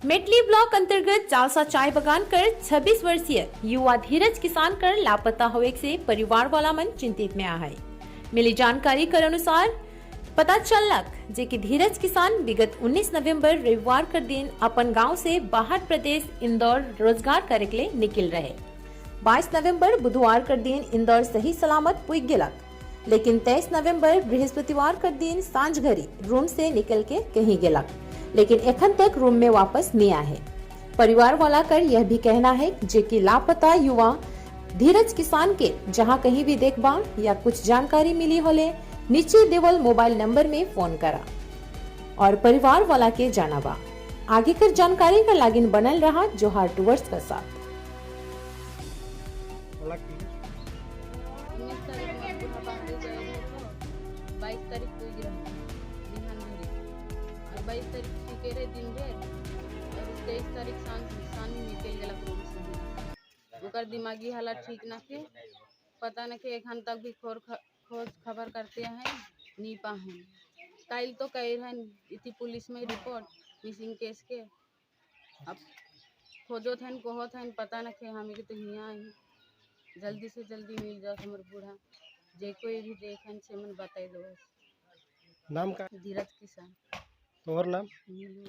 मेटली ब्लॉक अंतर्गत चालसा चाय बगान कर 26 वर्षीय युवा धीरज किसान कर लापता होवे से परिवार वाला मन चिंतित में आहे। मिली जानकारी कर अनुसार पता चलक जे कि धीरज किसान विगत 19 नवंबर रविवार कर दिन अपन गांव से बाहर प्रदेश इंदौर रोजगार करे के लिए निकल रहे। 22 नवंबर बुधवार कर दिन इंदौर सही सलामत पुग गेलक, लेकिन 23 नवंबर बृहस्पतिवार कर दिन सांझ घड़ी रूम से निकल के कहीं गेलक, लेकिन एखन तक रूम में वापस नहीं आए। परिवार वाला कर यह भी कहना है जे कि लापता युवा धीरज किसान के जहां कहीं भी देखबा या कुछ जानकारी मिली होले, नीचे देवल मोबाइल नंबर में फोन करा और परिवार वाला के जानाबा। आगे कर जानकारी का लागिन बनल रहा जोहार टूवर्स का साथ। बोला की 19 तारीख मोर बूढ़ा बाहरे जाए रहे तो 22 तारीख पुज रहे बिहान भरी और 22 तारीख टिके रहे दिन भर और 23 तारीख सांझ सांझ में निकल गया रूम से। ओकर दिमागी हालत ठीक न के, पता न के एखन तक भी खोर खोज खबर करते हैं नहीं पाहें। काल तो कह रहे इति पुलिस में report missing case के। अब खोजो थन, कहो थन, पता न के। हम के तो हियाँ ही जल्दी से जल्दी मिल जाओ हमर बूढ़ा। जे कोई भी देखन से मन बताई दो। नाम का? धीरज किसान। तोहर नाम? नीलू।